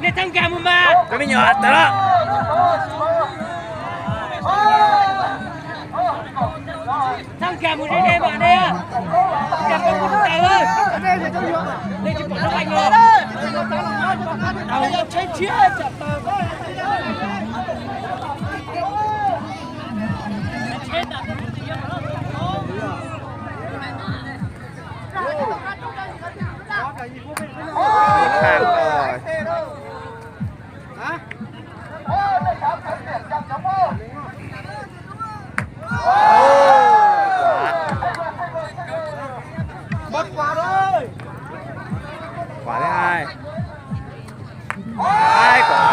Nej txhob nkag mus mas. Cov me nyuam tawm lawm. Txhob nkag mus deb deb mas nej. Nkag koj mus tawm. Nej tsis pom lub qe no. Tawm, tshaib tshiab. Quả thứ hai. Hai quả.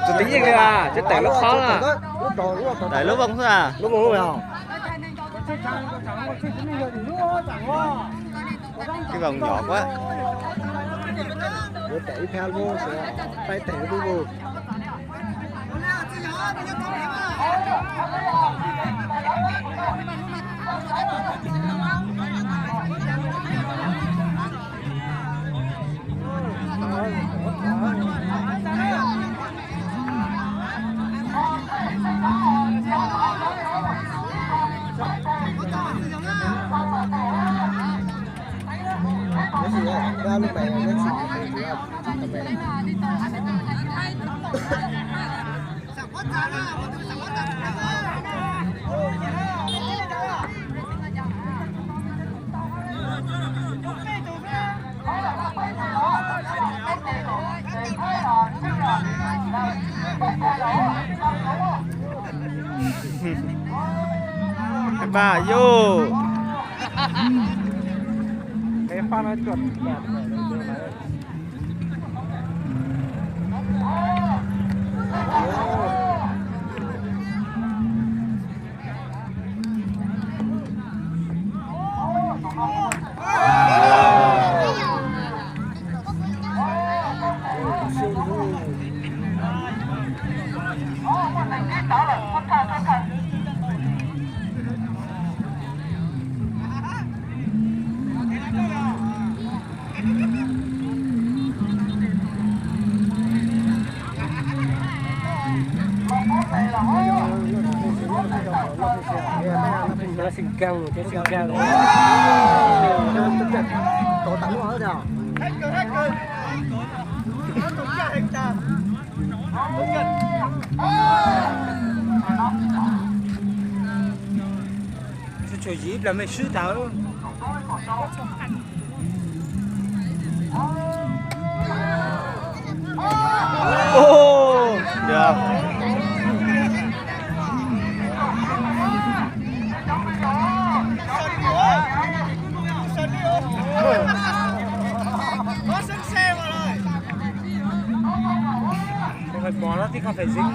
Tus tib yeej li a, tseem tawm lub qhov na. Tawm lub voo xwb a. Tib voo yov quá. Ba yo. Cov xim kawg, cov xim kawg. Tshuav tshuav yim ib plag mej swb tag. Mos los tib qho fem zeb.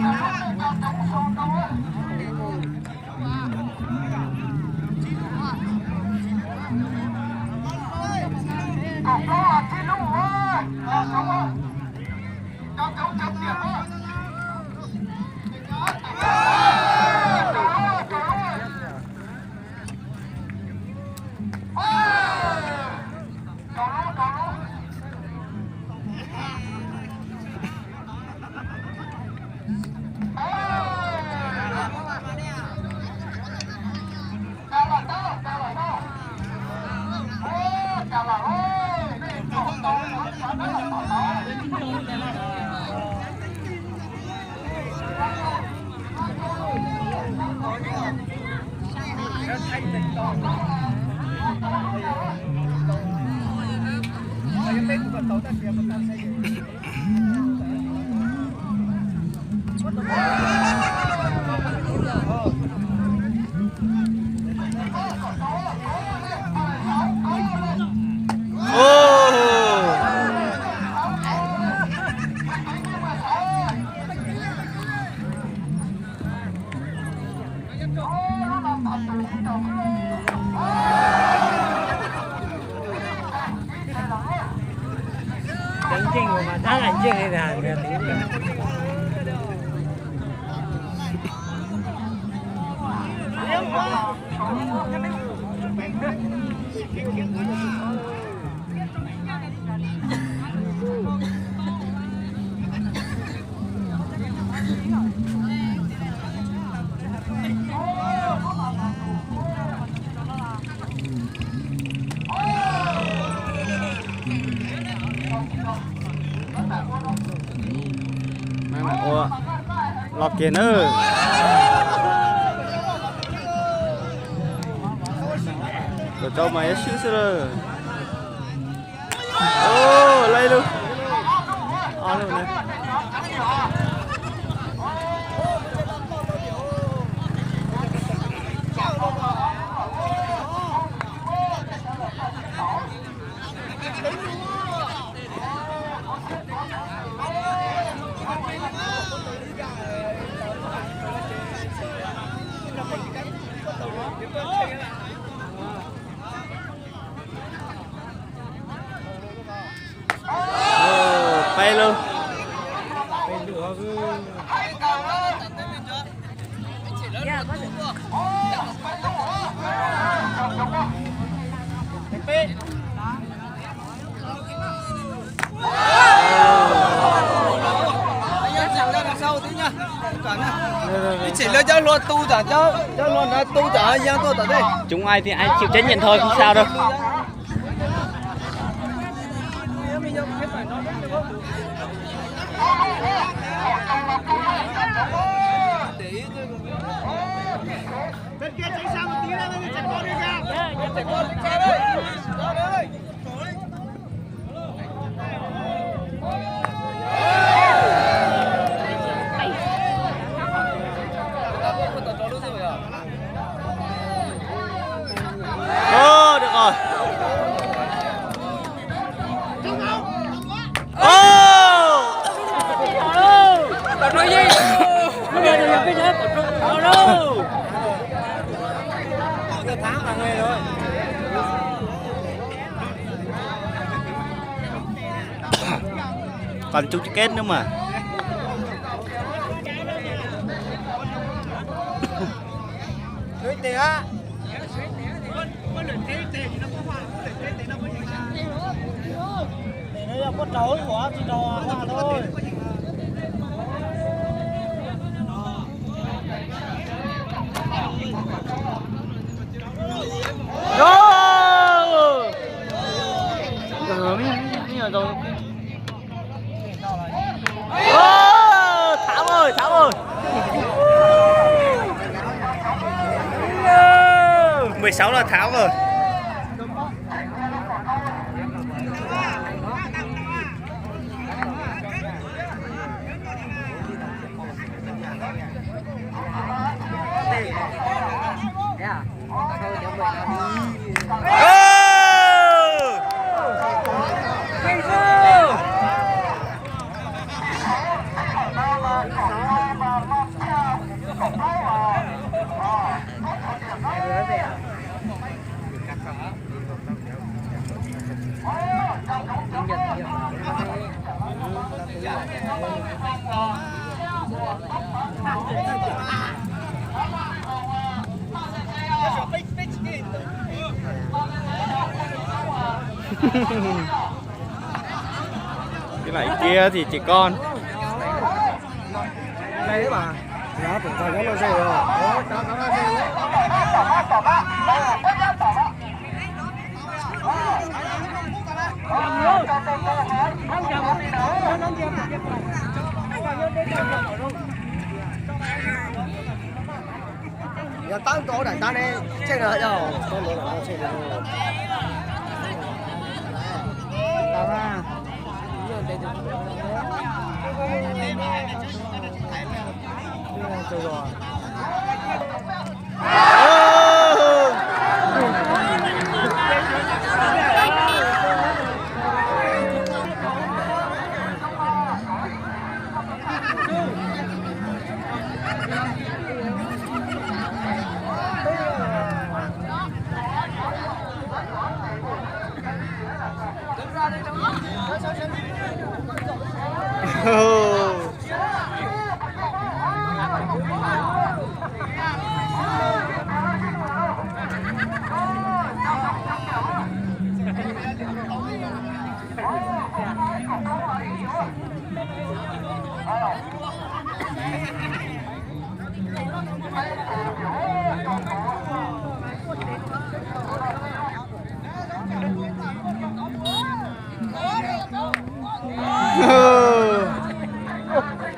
Cov ntseeg mas thab lam ntseeg li ntag. Ua los kiag na. Tuam tsau mas yuav swb xwb lawm. Laib lub. Peb lub. Ib txhis lawv cov hlua tu tam, cov hlua ntawd tu tam, yaa tuaj tom tej. Chúng ai thì ai chịu trách nhiệm thôi, không sao đâu. Ơ, được rồi. Ô! Còn chung kết nữa mà. Tháo rồi, tháo rồi. Mười sáu là tháo rồi. Cái này kia thì trẻ con. Đây các bạn. Đó, cũng còn rất là dễ rồi. Tab tom daim tab ne, tseg no yog.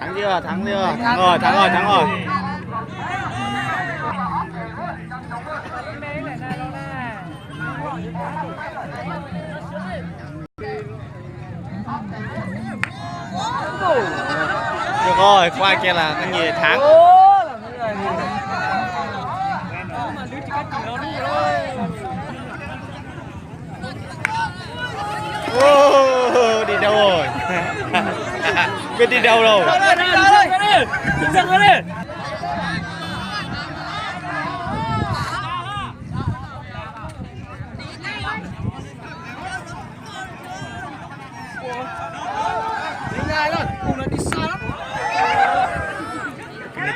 Thắng chưa? Thắng chưa? Thắng rồi, thắng rồi, thắng rồi. Được rồi, qua kia là cái gì thắng. Ô, đi đâu rồi? Biết đi đâu rồi? Cái này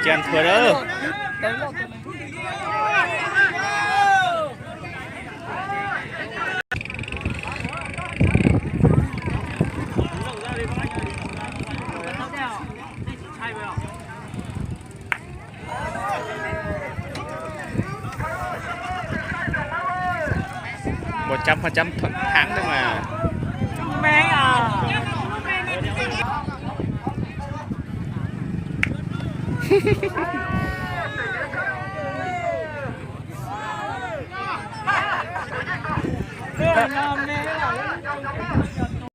chăn thua đó. Một trăm phần trăm thắng thôi mà.